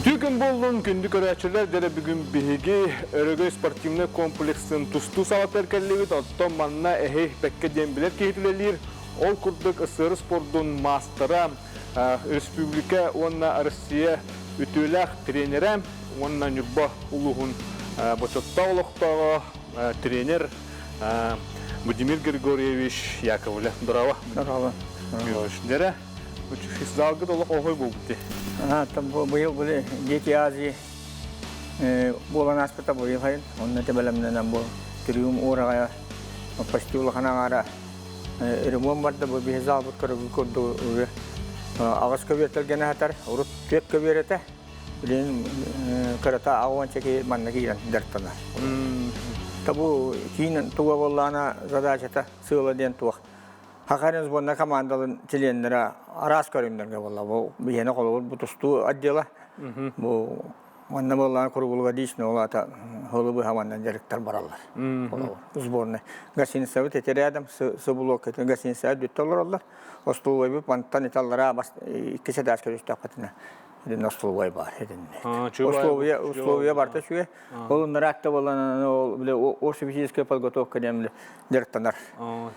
Үтүө күн буоллун, күндү көрөөччүлэр, дьэ бүгүн биһиги Өрөгөй спортивнай комплексын тустуу саҕатыгар кэллибит. Оттон манна эһи бэккэ диэн билэр киһи үлэлиир. Ол курдук СССР спордун маастара, республика уонна Россия үтүөлээх тренерэ уонна Ньурба улууһун бочуоттаах олохтооҕо тренер Владимир Григорьевич Яковлев. Здорово. Здорово. Дьэрэ, залгыт олох оһой буолбут. Там быйыл были Дети Азии буолан ааспыта быйыл хайын. Онно тебелемненен бу триум уораҕайа почти улахан аҥаара ремонт барда бу биһи залбыт көрөгү курдук аҕыс көбүөртэлгэнэ сатар урут түөрт көбүөр этэ билин кырата аҕуонча киһи манна киирэн дьарыктанар табу киин туга буоллаана задачата сыала диэн туох Хахарин сборная командалын чилиэннэрэ араас көрүҥнэргэ буолла бу биһиэнэ холобур бу тустуу отдела бу Манна буоллаҕына круглогодичный ол аата сылы быһа манна дьарыктар бараллар. Сборная. Гостиницабыт эти рядом с блокка гостиницаҕа бүттэ олороллор. Остолобуойбут мантан италлара икки этажка түстэхпитинэ итиннэ остолобуой баар итиннэ. Условия условия барыта үчүгэй. Ол нараатта буолан ол бile общефизическая подготовка диэн бile дьарыктанар.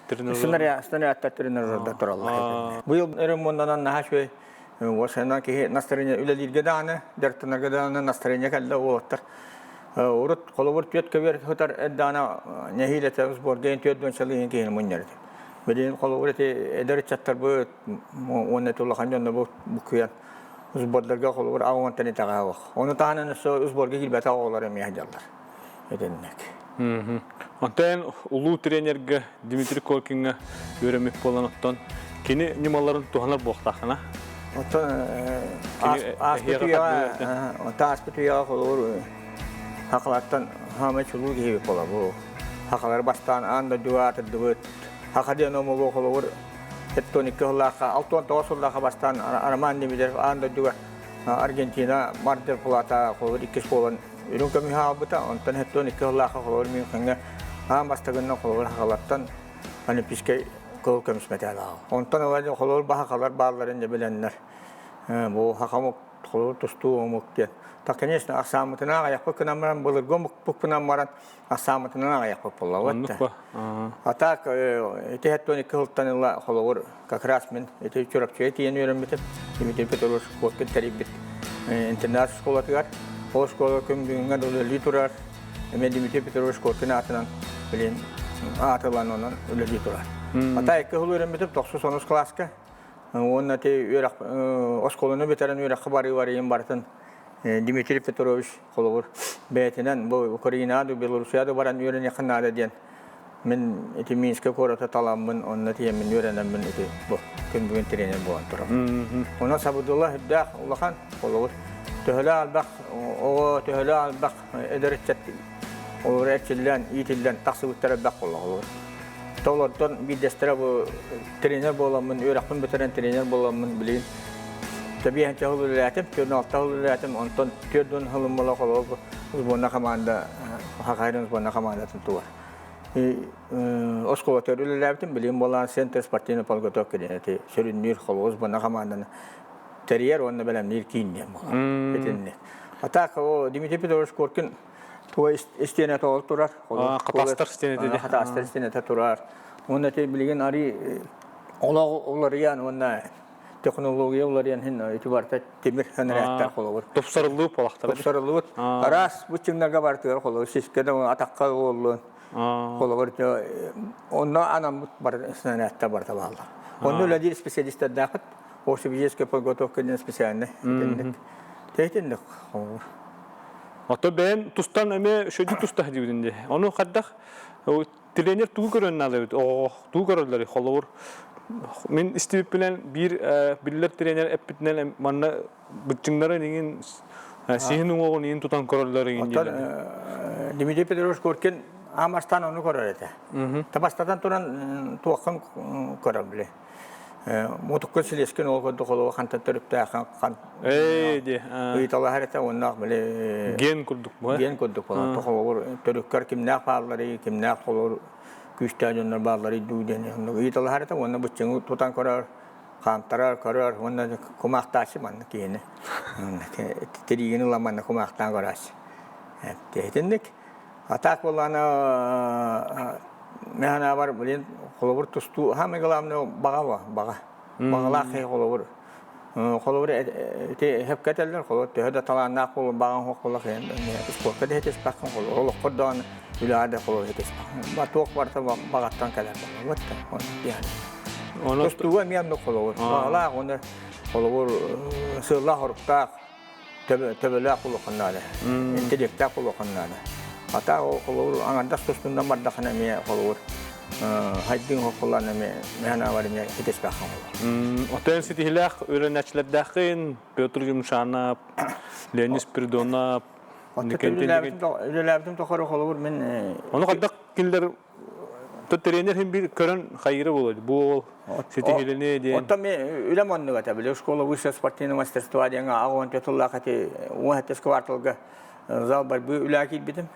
Снарядтар тренажердар тураллар. Быйыл ремонтанан наһаа үчүгэй Уосайынан киһи настроение үлэлииргэ даҕаны, дьарыктанарга даҕаны настроение кэллэ уолаттар. Урут холобур түөрт көбүөр сытар эрдэҕинэ нэһиилэ сборга түөрт сыл иһин киһини мунньар этим. Билигин холобур ити эдэр ыччаттарбыт уонна ити улахан дьонно бу буккуйан сбордарга холобур аҕа итэҕэһэ суох. Ону таһынан өссө сборга киирбэтэх оҕолор эмиэ сылдьаллар. Итинник. Онтон улуу тренергэ Дмитрий Коркиҥҥа үөрэммит буолан оттон кини ньымаларын туһанар буолтаххына. Оттон ааспыт үйэҕэ холобур хахалартан хаамай чулуу киһи буола бу хахалар бастаан аан дойдуга аатырдыбыт хаха диэн омугу холобур 72 сыллаахха 69 сыллаахха бастаан Роман Дмитриев аан дойдуга Аргентина Мар-дель Плата холобур иккис буолан үрүҥ көмүһү аҕалбыта, онтон 72 сыллаахха холобур Мюнхеҥҥэ аан бастакыннан холобур хахалартан олимпийскай кыһыл көмүс мэтээл аҕал. Онтон ыла холобур баһахалар баалларын дьэ билэннэр бу хахамук холобур тустуу омук диэн. Так, конечно, ахсааммытынан аҕыйахпыт гынан баран, былыргы омукпутунан баран ахсааммытынан аҕыйахпыт буолла. А так, ити 72 сылтан ыла холобур как раз мин ити Чурапчыга тиийэн үөрэммитим. Дмитрий Петрович Коркин тэрийбит интернат школатыгар. Ол школа күн бүгүҥҥэ үлэлии турар. Эмиэ Дмитрий Петрович Коркин аатынан билин аатылан онон үлэлии турар. Ата икки сыл үөрэммитим, тохсус онус кылааска. Уонна ити үөрэх оскуоланы бүтэрэн үөрэххэ барыы барыйын барытын Дмитрий Петрович холобур бэйэтинэн бу Украинаҕа да Белоруссияҕа да баран үөрэниэххэ наада диэн мин ити Минскэй куораты таламмын онно тиийэммин үөрэнэммин ити бу күн бүгүн тренер буолан турабын. Онон сабыдыла үрдээх улахан холобур төһөлөөх элбэх оҕо төһөлөөх элбэх эдэр ыччат олору эрчиллэн иитиллэн тахсыбыттара элбэх буолла холобур. Толортон биирдэстэрэ бу тренер буоламмын үөрэхпин бүтэрэн тренер буоламмын билигин тэбиэһинчэ сыл үлэлээтим, 46 сыл үлэлээтим, онтон 40 сылым буола холобур сборная команда Хахайрын сборная командатын тугар. Оскуолатыгар үлэлээбитим, билигин буолаан Центр спортивной подготовки диэн эти сүрүннүүр холобур сборная команданы тэрийэр уонна бэлэмниир киин диэн буолар. Итинник. А так, Дмитрий Петрович Коркин туга истиэнэ тоҕо турар. Хатастар истиэнэтэ. Хатастар истиэнэтэ турар. Уонна ити билигин арый олох уларыйан уонна технология уларыйан иһин ити барыта тимир ханарээттэр холобур. Тупсарыллыбыт буолахтара. Тупсарыллыбыт. Араас быччыҥнарга барытыгар холобур сискэ да атахха буоллун. Холобур онно анаммыт бар снарядтар барыта бааллар. Онно үлэлиир специалистардаахыт общефизическая подготовка диэн специальный итинник. Итинник холобур. Ото бэйэн тустан эмиэ шөдү туста диибитин дии. Ону хайдах тренер тугу көрөн наада эбит? Оҕо тугу көрөллөр холобур мин истибиппинэн биир биллэр тренер эппитинэн манна быччыҥнарын иҥин сиһин уҥуоҕун иин тутан көрөллөр иҥин дииллэр. Дмитрий Петрович Коркин аамастаан ону көрөр этэ. Табастатан туран туоххун көрөр били. Мутуккун силискин ол курдук холобур хантан төрүттээххин хан ыйыталаһар этэ уонна били ген курдук ген курдук буолар холобур төрүккэр кимнээх баалларый кимнээх холобур күүстээх дьоннор баалларый дуу диэн оннук ыйыталаһар этэ уонна быччыҥы тутан көрөр. Хаамтарар, көрөр уонна кумаахтааччы манна киһини. Тириигин ылан манна кумаахтаан көрөөччү. Итинник. А так буоллаана мен санаабар, блин, холобур тустуу, самое главное баҕа баҕа. Баҕалаах киһи холобур холобур ити сөпкө этэллэр, холобур төһө да талааннаах буолун баҕаҥ суох буолла спортка да хэтиспэххин, холобур олоххор даҕаны үлэҕэ да холобур хэтиспэххин. Ба туох барыта баҕаттан кэлэр буолла. Вот Тустууга эмиэ оннук холобур. Баҕалаах уонна холобур сыаллаах-соруктаах төбөлөөх буолуоххун наада. Интеллектээх буолуоххун наада. Ата ол холобур аҥардас тустундан бардахына эмиэ холобур хайдыҥ хоххулаан эмиэ мэһэн эмиэ хитиспэххин холобур. Отон ситиһилээх үлэнээччилэрдээххин Петр Юмшанов, Леонид Спиридонов, Үлэлээбитим тухары холобур мин Ону хайдах кинилэр тренер хин бир көрөн хайыра болот бу ситиһилини диэн. Оттон мен үлэм оннук этэ били школа высшего спортивного мастерства диэн аҕа тыллаах эти 17 кварталга зал борьбы үлэ киирбитим.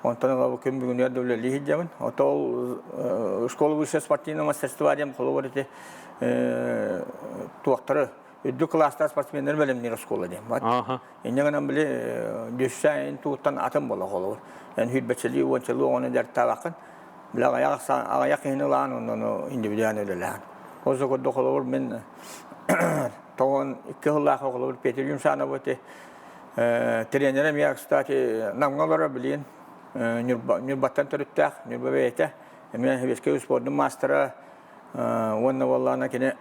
Онтон ыла күн бүгүнүгэр да үлэлии сылдьабын. Ото ол школа высшего спортивного мастерства диэн холобур ити туохтары үрдүк кылаастаах спортсменнары бэлэмниир оскуола диэн. Инньэ гынан били дүссээн тууттан атын буола холобур. Эн сүүрбэччэлии уончалыы оҕону дьарыктаабаккын. Били аҕыйах аҕыйах киһини ылаан онно индивидуально үлэлээн. Ол курдук холобур мин 92 сыллаах холобур Петр Юмшанов ити тренерэ эмиэ кстати Намҥа олорор билигин Ньурбаттан төрүттээх Ньурба бэйэтэ эмиэ сэбиэскэй спордун маастара уонна буоллаҕына кини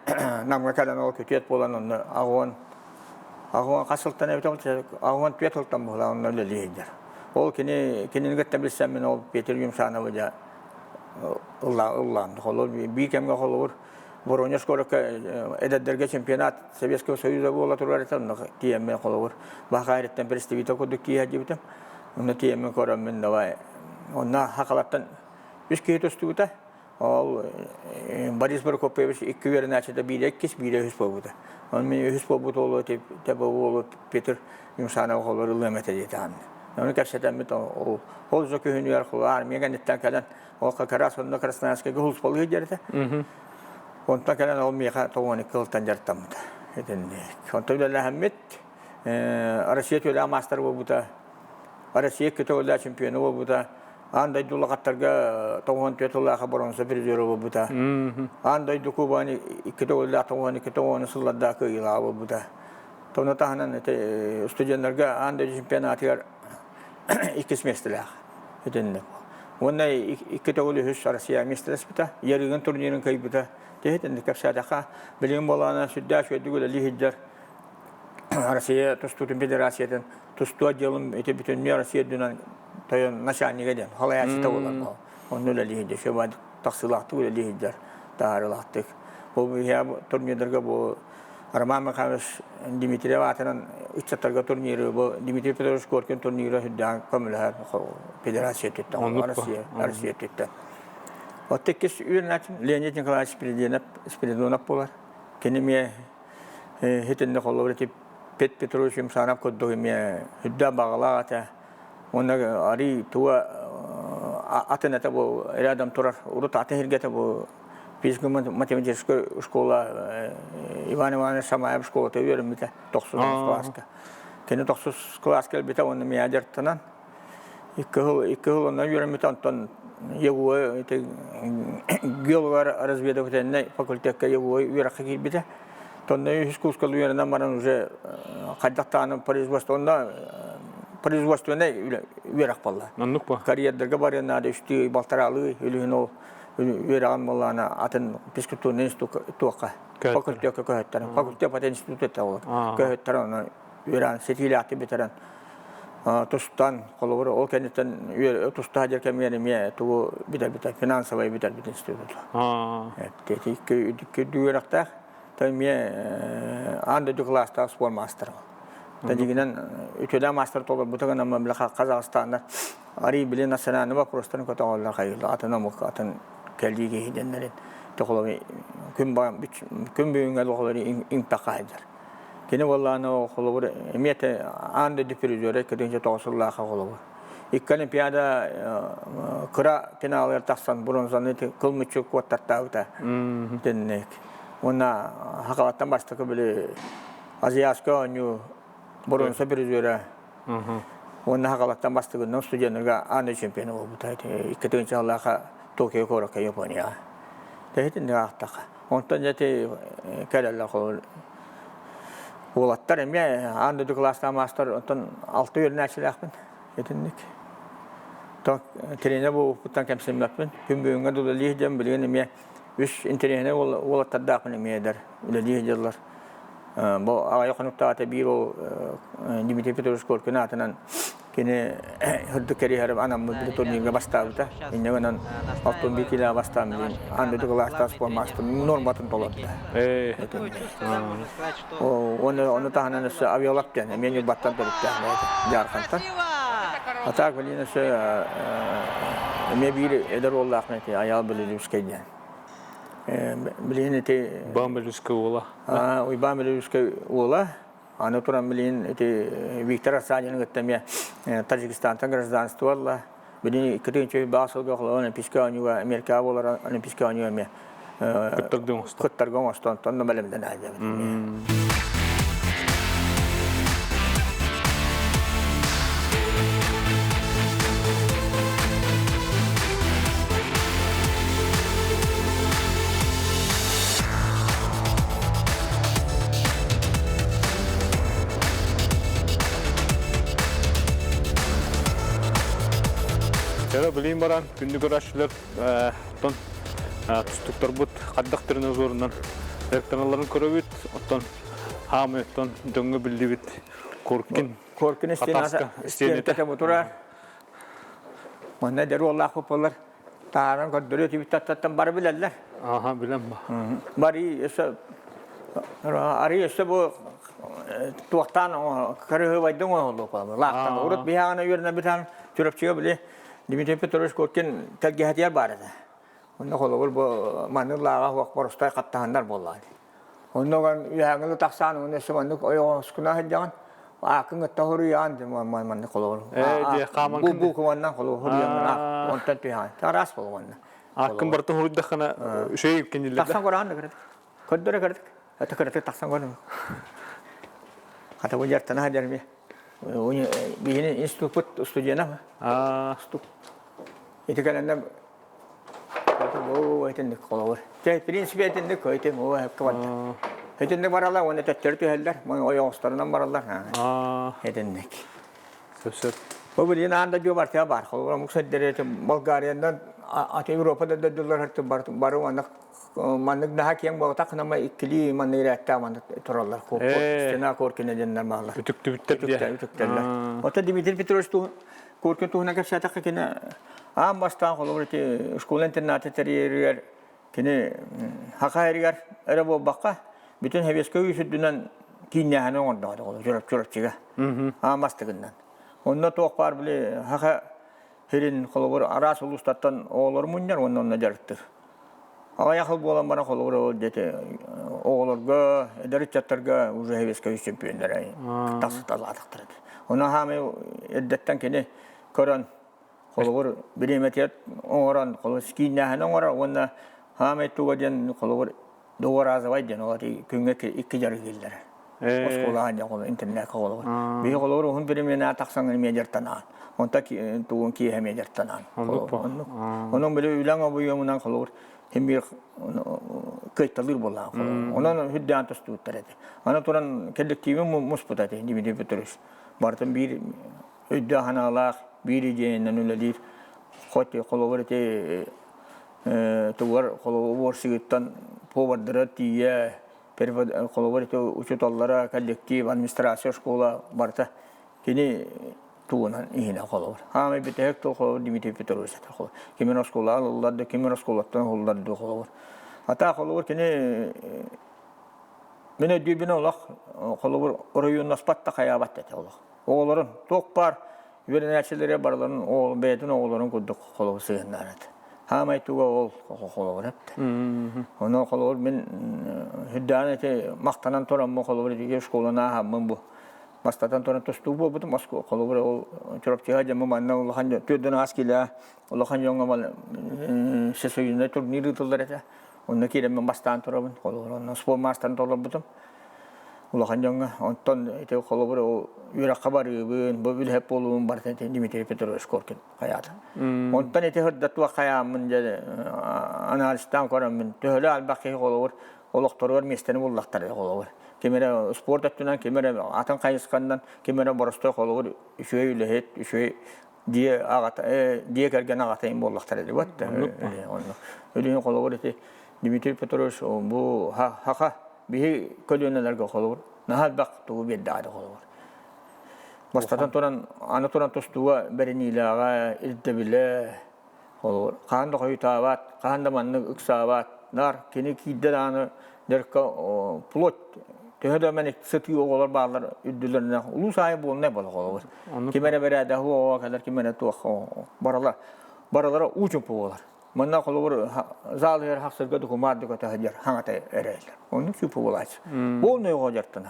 Намҥа кэлэн ол күтүөт буолан онно аҕуон аҕуон хас сылтан эбитэ 84 сылтан буолан онно үлэлии сылдьар. Ол кини кинини кытта билсэммин ол Петр Юмшановы дьэ ыллаан холобур биир кэмҥэ холобур Воронеж куоракка эдэрдэргэ чемпионат Советского Союза буола турар этэ онно тиийэммин холобур Бахариттан представитель курдук тиийэ сылдьыбытым. Онно тиийэммин көрөммүн давай онно хахалартан үс киһи тустубута. Ол Борис Прокопьевич икки үөрэнээччитэ биирэ иккис, биирэ үһүс буолбута. Оны мин үһүс буолбут уолу тэбэ уолу Петр Юмшанов холор ылыам этэ диэтэҕин. Ону кэпсэтэммит ол ол же күһүнүгэр армия кэнниттэн кэлэн ол как раз онно Красноярскайга сулууспалыы сылдьар этэ. Онтон кэлэн ол миэхэ 92 сылтан дьарыктаммыта. Итинник. Онтон үлэлэһэммит Россия түөлээх маастар буолбута. Россия көтөҕүллээх чемпиона буолбута. Аан дойду улахаттарга 94 сыллаахха боруонса призера буолбута. Аан дойду кубогын икки төгүллээх 92 тоҕуон сыллардаах кыайыылааҕа буолбута. Тону таһынан ити студеннарга аан дойду чемпионатыгар иккис миэстэлээх. Итинник. Уонна икки төгүл үһүс Россия миэстэлэспитэ. Ярыгын турнирын кыайбыта. Итинник кэпсээтэххэ, билигин буолаана сүрдээх үчүгэйдик үлэлии сылдьар Россия тустуутун федерациятын тустуу отделын ити бүтүннүү Россия үрдүнэн тойон начальнига диэн халайааччыта буолар онно үлэлии сылдьар сөбө тахсыылаахтык үлэлии сылдьар таһаарыылаахтык бу турнирдарга бу Роман Михайлович Дмитриев аатынан ыччаттарга турниры бу Дмитрий Петрович Коркин турнира сүрдээх көмөлөһөр федерация өттүттэн Россия Россия өттүттэн Оттон иккис үөрэнээччим Леонид Николаевич Спиридонов буолар. Кини эмиэ итиннэ холобур ити Пет Петрович Юмшанов курдук эмиэ үрдээх баҕалаах этэ. Уонна арый туга атын этэ бу рядом турар урут атын сиргэ этэ бу физико-математическая школа Иван Иванович Шамаев школата үөрэммитэ тохсус кылааска. Кини тохсус кылаас кэлбитэ уонна миэхэ дьарыктанан икки сыл онно үөрэммитэ онтон ЕГУ ити геолого-разведывательнай факультекка ЕГУ үөрэххэ киирбитэ. Тонна үһүс курска үөрэнэн баран уже хайдах даҕаны производство онно производственнай үөрэх буолла. Оннук ба. Карьердарга барыан наада үстүү балтараалыы үлүһүн ол үөрэҕин буоллаана атын физкультурный институт туохха факультекка көһөттөрөн факультет потом институт этэ ол көһөттөрөн ону үөрэн ситиилээхтик бүтэрэн тустан холобур ол кэнниттэн туста сылдьар кэмигэр эмиэ тугу бүтэрбитэ финансовый бүтэрбит институт икки үөрэхтээх то эмиэ аан дойду кылаастаах спорт маастара дьиҥинэн үтүөлээх маастар толорбута гынан били Казахстаннар арый били национальный вопростарын көтөҕөллөр хайыылар атын омук атын кэлии киһи дэннэрин күн күн бүгүҥҥэ холобур иҥпэххэ сылдьар. Кини буоллаҕына холобур эмиэ аан дойду призера 2009 сыллаахха холобур. Икки олимпиада кыра финалыгар тахсан бронзаны кыл мүччү куоттартаабыта. Тэнник. Уонна Хакалаттан бастакы били Азиатскай оонньуу боруонса призера. Уонна Хакалаттан бастыгынан студеннарга аан чемпиона буолбута. 2 сыллаахха Токио куоракка Японияҕа. Тэһитин аахтаха. Онтон дьэ кэлэллэр холобур уолаттар эмиэ аан дойду кылаастаах маастар оттон алта үөрэнээччилээхпин итинник. Тренер буолбуппуттан кэмсиммэппин. Күн бүгүҥҥэ дылы диэн билигин эмиэ үс интэриэһинэй уолаттардаахпын эмиэ эдэр үлэлии сылдьаллар. Бу аҕыйах хонуктааҕыта биир уол Дмитрий Петрович Коркин аатынан кини үрдүк кэриэһэр анаммыт бу турнирга бастаабыта. Инньэ гынан 61 килоҕа бастаан билигин аан дойду кылаастаах спорт маастарын нуорматын толордо. Оны таһынан өссө авиалап диэн эмиэ Ньурбаттан төрүттээх Дьаархантан. А так билигин өссө эмиэ биир эдэр уоллаах Айаал Белелюбскай диэн. Билигин ити Уйбаан Белелюбскай уола. Уйбаан Белелюбскай уола. Аны туран билигин ити Виктор Арсанины кытта эмиэ Таджикистантан гражданство ылла. Билигин 2 баҕа сылга холобур Олимпийскай оонньууга Америкаҕа буолар Олимпийскай оонньууга эмиэ кыттарга оҥостон онно бэлэмнэн аайдабыт. Чара билин баран күндү көрөөччүлэр оттон тустуктарбыт хардах тренажерунан дьарыктаналларын көрөбүт. Оттон хаамы оттон дьоҥҥо биллибит Коркин Коркин истиэнэтэ бутура. Манна дэр уоллаах болар. Тааран көрдөрүө түбүттаттан бары билэллэр. Аха, билем ба. Бары өссө Арый өссө бу туохтаан кырыһыбайдың оҥоһуллуох буолар. Лаахтан урут биһаҕына үөрэнэ бүтэн Чурапчыга били Дмитрий Петрович Коркин тэлгэһэтигэр баар этэ. Онно холобур бу маннык лааҕа суох боростой хаптаһыннар буоллаҕа. Онно үөһээҥҥи тахсаан уонна өссө маннык ойоҕоскуна сылдьаҕын ааккын кытта хоруйаан маннык холобур. Бу букваннан холобур хоруйаҥҥын онтон түһэҕин. Араас буолуонна. Ааккын барытын хоруйдаххына үчүгэй кинилэр. Тахсан көрөҕүн да кыратык. Көрдөрө кыратык. Это кыратык тахсан көрөм. Хата бу дьартана сылдьар эмиэ. Биһини институппут студена. Институт. Ити кэлэннэ Оо, этинник холобур. Чэ, в принципе, этинник этим, оо, эпкэ барда. Этинник баралар, уонна төттөрү түһэллэр, ойоҕосторунан бараллар. Этинник. Сөп-сөп. Бу билигин аан дойду бартыа бар. Холобур, омук сирдэри Болгариянан, аты Европа да дойдулар бары маннык маннык наһаа киэҥ буолбатах гына иккилии маннык ирээттээх маннык тураллар. Стена Коркина диэннэр бааллар. Үтүктүбүттэр. Үтүктэллэр. Оттон Дмитрий Петрович Коркин туһунан кэпсээтэххэ кини аан бастаан холобур ити школа интернаты тэрийэригэр кини Хаха эригэр эрэ буолбакка бүтүн Сэбиэскэй Союз үрдүнэн кииннээһини оҥордоҕо Чурапчыга аан бастакыннан. Онно туох баар били Хаха сирин холобур араас улуустартан оҕолору мунньар уонна онно дьарыктыыр. Аҕыйах сыл буолан баран холобур ол диэти оҕолорго, эдэр ыччаттарга уже Сэбиэскэй Союз чемпионнара тахсыталаатахтара. Ону хаамай эрдэттэн кини көрөн холобур бириэмэтигэр оҥорон холобур кииннээһин оҥорор уонна хаамай туга диэн холобур двуразовай диэн ол күҥҥэ икки дьарык иһиллэр. Оскуолаҕа диэн холобур интернекка холобур. Биһи холобур уһун бириэмэнэ тахсан эмиэ дьарыктанаан. Онтон тугун киэһэ эмиэ дьарыктанаан. Оннук. Онон били үлэҥ обуйуомунан холобур син биир кыайталыыр буоллаҕа. Онон үрдээн тустубуттар этэ. Аны туран коллективин муспут этэ Дмитрий Петрович. Барытын биир өйдөөх санаалаах, биир идеянан үлэлиир. Хоть холобур ити тугар холобур сыгыттан повардара тиийэ холобур ити учууталлара, коллектив, администрация, школа барыта кини тугунан иһинэ холобур. Хаамай бүтэһик тыл холобур Дмитрий Петрович этэ холобур. Кимин оскуолаҕа ылыллар да, кимин оскуолаттан уһуллар да холобур. Ата холобур кини мин өйдүүбүн олох холобур оройуоннаспат да хайаабат этэ олох. Оҕолорун туох баар үөрэнээччилэрэ барыларын оҕол бэйэтин оҕолорун курдук холобур сыһыаннаан этэ. Хаамай туга ол холобур эптэ. Ону холобур мин үрдээн ити махтанан тураммын холобур ити школаны ааһаммын бу бастатан туран тустуу буолбутум Москва холобур ол Чурапчыга дьэ манна улахан төрдөн аас килэ улахан дьоҥҥо всесоюзный турнир ыытыллар этэ. Онно киирэммин бастаан турабын. Холобур, онно спорт маастарын толорбутум. Улахан дьоҥҥо. Онтон ити холобур ол үөрэххэ барыыбын, бу үлэһит буолуум барыта ити Дмитрий Петрович Коркин хайаата. Онтон ити сырдатуох хайааммын дьэ анализтаан көрөммүн төһөлөөх элбэх киһи холобур олохторугар миэстэни буллахтар холобур. Ким эрэ спорт өттүнэн, ким эрэ атын хайысханнан, ким эрэ боростой холобур үчүгэй үлэһит, үчүгэй дьиэ аҕата дьиэ кэргэн аҕата им буоллахтар эди вот онно өлүһүн холобур ити Дмитрий Петрович бу хаха биһи көлүөнэлэргэ холобур наһаа элбэх тугу биэрдэҕэ холобур бастатан туран аны туран тустууга бэриниилээҕэ ирдэбилэ холобур хаһан да хойутаабат хаһан да маннык ыксаабат наар кини киирдэ даҕаны дьарыкка плоть төһө да мэник сытыы оҕолор бааллар үрдүлэринэ улуус аайы буолнай буола холобур ким эрэ бэрээдэһи оҕо кэлэр ким эрэ туох барала баралара уу чумпу буолар манна холобур зал иһэр хахсырга докумаарды көтө сылдьар хаҥата эрээллэр оннук чуупу буолааччы буолнай оҕо дьартан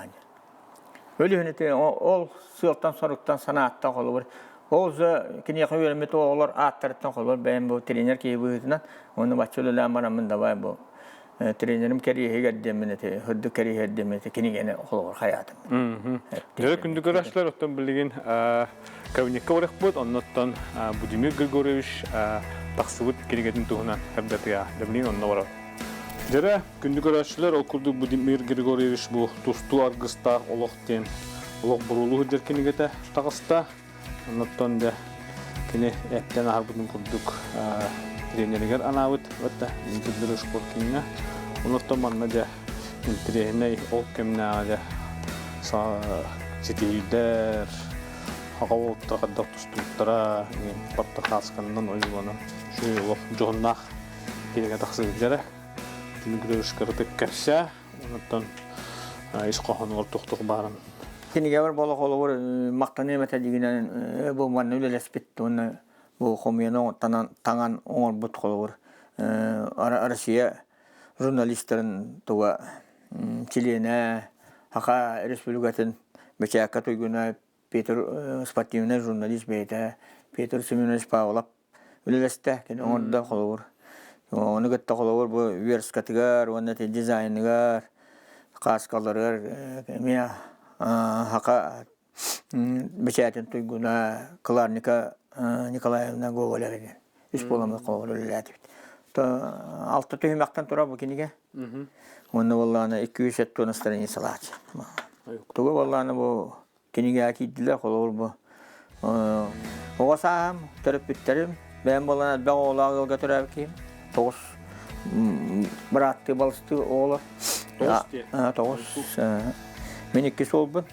Өлүһүн ол сыалтан соруктан санааттан холобур ол же киниэхэ үөрэммит оҕолор ааттарыттан холобур бэйэм бу тренер киһи быһыытынан уонна бачча үлэлээн бараммын давай бу тренерим кэриэһигэр диэммин ити үрдүк кэриэһигэр диэммин ити кинигэни холобур хайаатым. Дьэ күндү көрөөччүлэр оттон билигин кабинекка барыахпыт оннуттан Будимир Григорьевич тахсыбыт кинигэтин туһунан эрдэтигэ билигин онно барар. Дьэрэ, күндү көрөөччүлэр, ол курдук Будимир Григорьевич бу тустуу аргыстаах олох диэн олох буруулуу сылдьар кинигэтэ таҕыста. Оннуттан да кини эттэн аһарбытын курдук тренеригэр анаабыт отта Дмитрий Шкоркиҥҥа. Оннуттан манна дьэ интэриэһинэй ол кэмнээҕи дьэ ситиһиилэр, аҕа уолаттар хайдах тустубуттара, баттахаасканнан ойууланан үчүгэй олох дьоһуннаах кинигэ тахсыбыт Дмитрий кыратык кэпсээ, онтон ис хоһоонугар туох-туох баарын. Кинигэбэр боло холобур махтаныам этэ дигинэн бу манна үлэлэспит уонна бу хомуйан таҥан оҥорбут холобур Россия журналистарын туга чилиэнэ Саха Республикатын бэчээккэ туйгуна Петр спортивный журналист бэйэтэ Петр Семенович Павлов үлэлэстэ кини оҥордо холобур ону кытта холобур бу версткатыгар уонна ити дизайныгар кааскаларыгар эмиэ хака бэчээтин туйгуна Кларника Николаевна Гоголева диэн үс буоламмыт холобур үлэлээтибит алта түһүмэхтэн турар бу кинигэ уонна буоллаҕына 270 страницалаах тугу буоллаҕына бу кинигэҕэ киирдилэр холобур бу оҕо сааһым төрөппүттэрим бэйэм буолан элбэх оҕолоох ыалга төрөөбүт киһим тоҕус бырааттыы балыстыы оҕолор тоҕус мин иккис уолбун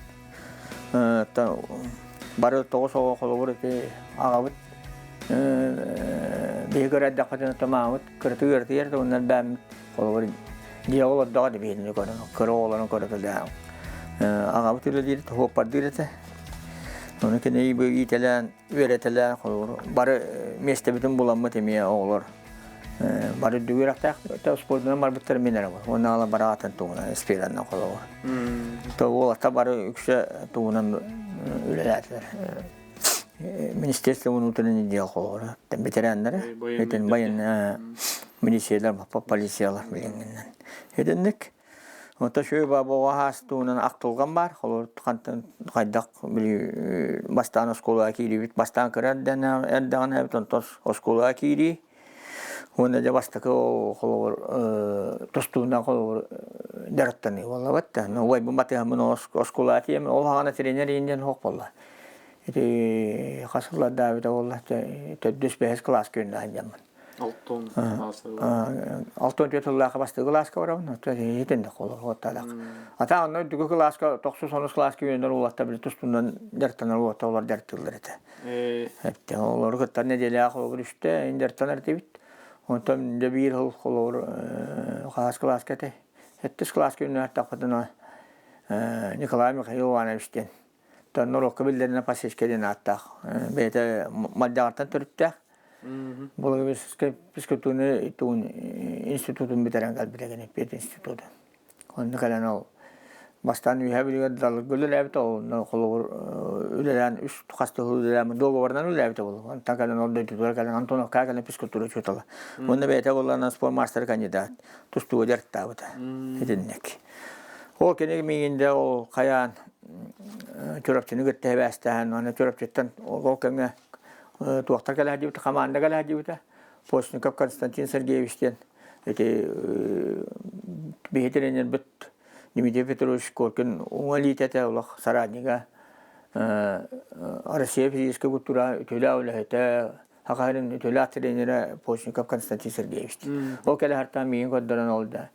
бары тоҕус оҕо холобур ити аҕабыт биһи көрөрдөхпүтүнэ томаабыт кыратык ыаратыйар да онно элбээммит холобур дьиэ олордоҕо да биһини көрөн кыра оҕолорун көрө сылдьан аҕабыт үлэлиир хуоппардыыр этэ ону кини иитэлээн үөрэтэлээн холобур бары миэстэбитин буламмыт эмиэ оҕолор бары үрдүк үөрэхтээх спордунан барбыттар мин эрэ уонна ала бары атын тугунан сферанан холобур то уолаттар бары үксэ тугунан үлэлээтилэр Министерство внутренних дел холобура ветераннары этин военная милициялар полициялар билиҥҥинэн итинник Ото шөй бабоҕа хаастуунан ахтылган бар холобур хантан хайдах били бастаан оскуолаҕа киирибит бастаан кыра эрдэҕинэ эбит онтон оскуолаҕа киирии уонна дьэ бастакы холобур тустуунан холобур дьарыктаныы буоллабыт да убайбын батыһаммын оскуолаҕа тиийэммин ол хаҕана тренер иин суох буолла Ити хас сыллардаабыта буолла төрдүс бэһис кылааска үөннэ сылдьаммын. Алтон 64 сыллаахха бастакы кылааска барабын, итинник холоруоттаах. Ата онно үрдүкү кылааска тохсус онус кылааска үөннэр уолаттар били тустунан дьарыктанар уолаттар олор дьарыктыыллар этэ. Эттэ олору кытта нэдиэлэҕэ холобур үстэ дьарыктанар этибит. Онтон дьэ биир сыл холобур хаһыс кылааска этэй? Сэттис кылааска үөннээттэхпитинэ Николай Михаил Иванович диэн норуокка биллэринэн Пасечка диэн ааттаах. Бэйэтэ Малдьаҕартан төрүттээх. Благовещенскай физкультурнай институтун бүтэрэн кэлбитэ кини пединститутун. Онно кэлэн ол Бастаан үөһээ Бүлүүгэ далырга үлэлээбитэ, онно холобур үлэлээн үс хас да сыл үлэлээн дуогабарынан үлэлээбитэ буолуо. Онтон кэлэн ол дойдутугар кэлэн Антоновкаҕа кэлэн физкультура учуутала. Уонна бэйэтэ буоллаҕына спорт маастара кандидат, тустууга дьарыктаабыта. Итинник. Ол кини миигин дьэ ол хайаан Чурапчыны кытта эбээстэһэн, уонна Чурапчыттан ол кэмҥэ туохтар кэлэ сылдьыбыта, хамаанда кэлэ сылдьыбыта. Постников Константин Сергеевич диэн ити биһи тренербит Дмитрий Петрович Коркин уҥа илиитэ этэ олох соратнига Россия физическэй культура үтүөлээх үлэһитэ, Саха сирин үтүөлээх тренерэ Постников Константин Сергеевич. Ол кэлэ сартаан миигин көрдөрөн ол да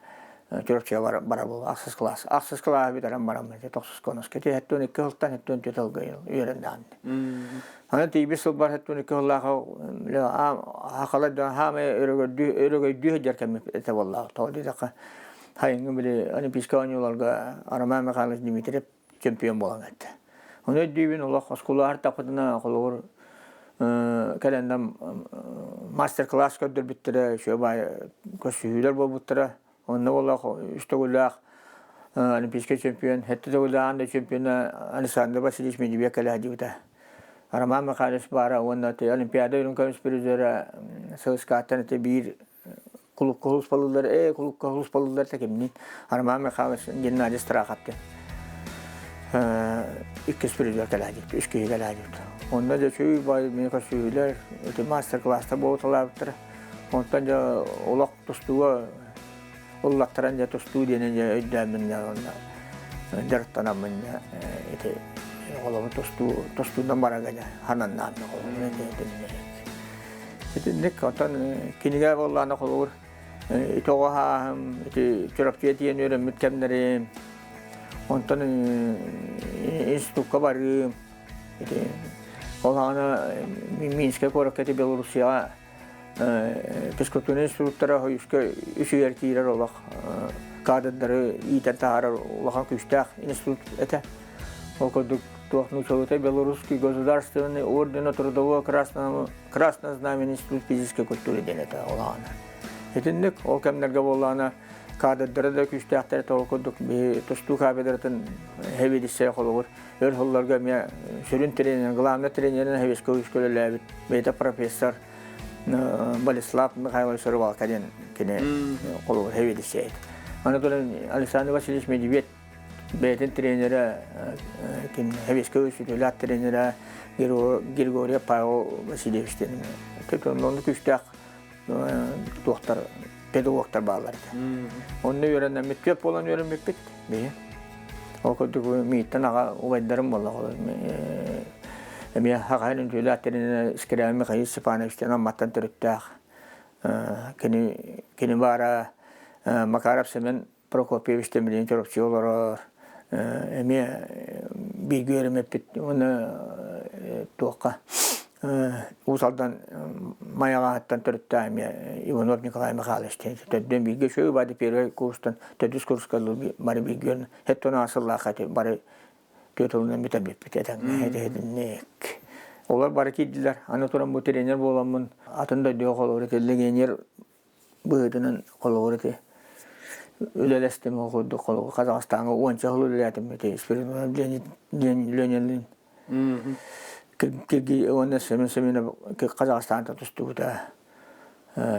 Чурапчыга бара, бара буолла ахсыс класс. Ахсыс кылааһы бүтэрэн бараммын тохсус конуска. Ити 72 сылтан 74 сылга үөрэннэҕин. Аны тиийбит сылбар 72 сыллаах хахалар дьон хаамай өрөгөйдүү сылдьар кэммит этэ буоллаах. Тоҕо диэтэххэ сайыҥҥы били Олимпийскай оонньууларга Роман Михайлович Дмитриев чемпион буолан эттэ. Ону өйдүүбүн олох оскуола артаппытына холобур кэлэннэм мастер-класс көрдөрбүттэрэ, үчүгэй баай көрсүһүүлэр буолбуттара. Онно буоллах үс төгүллээх олимпийскай чемпион, сэттэ төгүллээх аан дойду чемпиона Александр Васильевич Медведев кэлэ сылдьыбыта. Роман Михайлович баара уонна Олимпиада үрүҥ көмүс призера ССК-ттан ити биир кулукка сулууспалыыллар ээ кулукка сулууспалыыллар да кимниин Роман Михайлович Геннадий Страхов диэн иккис призер кэлээдибит үс киһи кэлээдибит онно дьэ үчүгэй баай мини көрсүһүүлэр ити мастер-класстар буолуталаабыттара онтон дьэ олох тустууга уллаттаран дьэ тустуу диэни дьэ өйдөөммүн дьэ онно дьарыктанаммын дьэ ити оҕолору тустуу тустуунан барарга дьэ хананнаан оҕолору Итинник оттон кинигэ буоллаҕына холобур ити оҕо сааһым, ити Чурапчыга тиийэн үөрэммит кэмнэрим, онтон институкка барыым, ити ол саҕана Минскэй куоракка ити Белоруссияҕа физкультурнай институттара үскэ үс үйэр киирэр олох кадрдары иитэн таһаарар улахан күүстээх институт этэ. Ол курдук туох нуучалыыта Белорусский государственный ордена трудового красного Красное Знамя институт физической культуры диэн этэ олаҕана. Итинник ол кэмнэргэ буоллаҕына кадрдара да күүстээхтэр этэ ол курдук биһи тустуу кафедратын хэбидиссэй холобур өр сылларга эмиэ сүрүн тренер, главный тренерин хэбискэ үлэлээбит бэйэтэ профессор Болеслав Михайлович Рыбалка диэн кини холобур хэбидиссэй. Аны туран Александр Васильевич Медведь бэйэтин тренерэ ким Хэбиэскэ үсүтүлээх тренерэ Григорий Павел Васильевич диэн онно күүстээх туохтар педагогтар бааллар этэ. Онно үөрэнэммит көп буолан үөрэммиппит биһи. Ол курдук мииттэн аҕа убайдарым буолла эмиэ хаҕайын үтүөлээх тренерэ Скрябин Михаил Степанович диэн Амматтан төрүттээх кини кини баара Макаров Семен Прокопьевич Тэмилин Чурапчы олорор эмиэ бииргэ үөрэммиппит уонна туохха Уус Алдан Майаҕаһыттан төрүттээх эмиэ Иванов Николай Михайлович диэн төрдүөн бииргэ үчүгэй баады первый курстан төрдүс курска бары бииргэ хэттон сыллаах эти бары түөрт сылынан бүтэрбиппит этэҥҥэ этиһитинник олор бары киирдилэр аны туран бу тренер буоламмын атын дойдуга холобур ити легионер быһыытынан холобур ити үлэлэстим ол курдук холобур Казахстаҥҥа уонча сыл үлэлээтим ити Спиридонов Ленинлин уонна Семен Семенов Казахстантан тустубута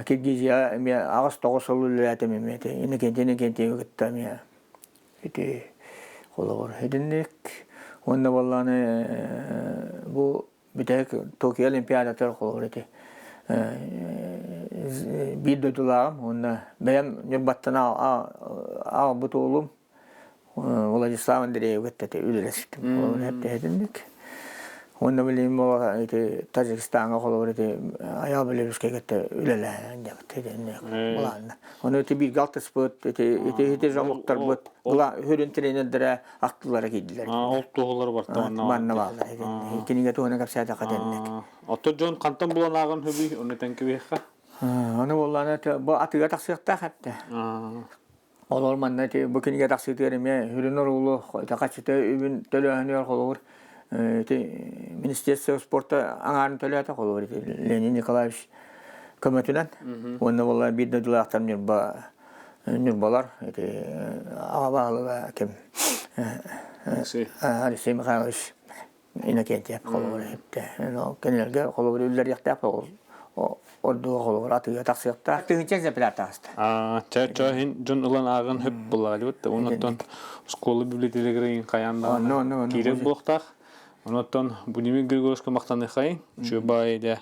Киргизия эмиэ аҕыс тоҕус сыл үлэлээтим эмиэ ити Иннокентий Иннокентьевы кытта эмиэ ити холобур итинник уонна буоллаҕына бу Бүтэһик Токио Олимпиадатыгар холобур ити биир дойдулааҕым уонна бэйэм Ньурбаттан аҕалбыт уолум Владислав Андреевы кытта үлэлэспитим. Холобур эппиэтинник. Уонна билигин буола ити Таджикистаҥҥа холобур ити Айал Белорусскай кытта үлэлээн дьабыт итинник былаанна. Ону ити бииргэ алтыспыт, ити ити ити жомуктарбыт хүрүн тренердэрэ актылара киирдилэр. Ол туоһулар барта манна манна бааллар. Кинигэ туһунан кэпсээтэххэ тэнник. Оттон дьон хантан булан ааҕан хөбүй ону тэҥкэбиэххэ? Аны буоллаана бу атыыга тахсыахтаах эттэ. Олор манна ити бу кинигэ тахсыытыгар эмиэ хүрүн оруулу хаччыта үбүн төлөөһүнүгэр холобур ити Министерство спорта аҥаарын төлөөтө холобур ити Леонид Николаевич көмөтүнэн уонна буолла биир дойдулаахтар Ньурба Ньурбалар ити аҕа баһылыга ким Алексей Михайлович Иннокентьев холобур эһипте. Кинилэргэ холобур үллэриэхтээх ордуга холобур атыыга тахсыахтаах. Тыһыынча экземпляр таҕыста. Чэ, чэ, иһин дьон ылан ааҕын хөп буллаҕа Онон школа библиотекаларын хайаан даҕаны киирэр буолуохтаах. Онон Будимир Григорьевичка махтаныхай. Үчүгэй баай дэ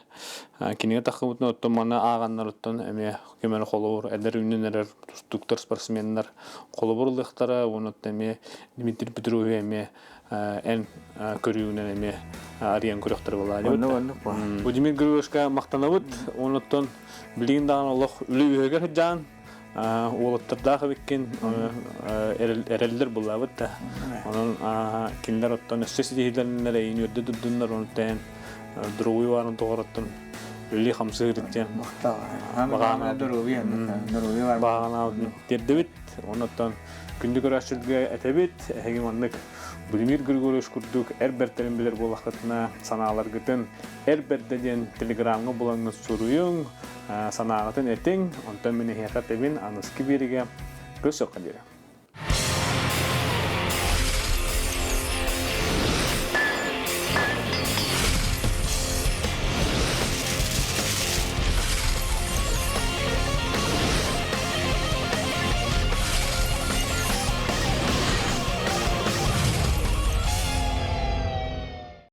кинигэ таххыбытын оттон маны ааҕаннарыттан эмиэ ким эрэ холобур эдэр үүнэн эрэр тустууктар, спортсменнар холобур ылыахтара. Онон эмиэ Дмитрий Петрович эмиэ эн көрүүгүнэн эмиэ арыйан көрөхтөрө буолаа. Владимир Григорьевичка махтанабыт. Онуттан билигин даҕаны олох үлэ үөһүгэр сылдьаан уолаттардаах эбиккин эрэллэр буллаабыт да. Онон кинилэр оттон өссө ситиһиилэриннэр эйин үөрдэ турдуннар онуттан здоровый баарын тоҕороттон үлэлии хамсыыр диэн баҕанаабыт тиэрдэбит. Онуттан күндү көрөөччүлэргэ этэбит, эһиги маннык Владимир Григорьевич курдук эр бэртэрин билэр буоллаххытына, санааларгытын эр бэрдэ диэн телеграмҥа булаҥҥыт суруйуҥ, санааҕытын этиҥ, онтон мин эһиэхэ этэбин, аныгыскы биэригэ көрсүөххэ диэри.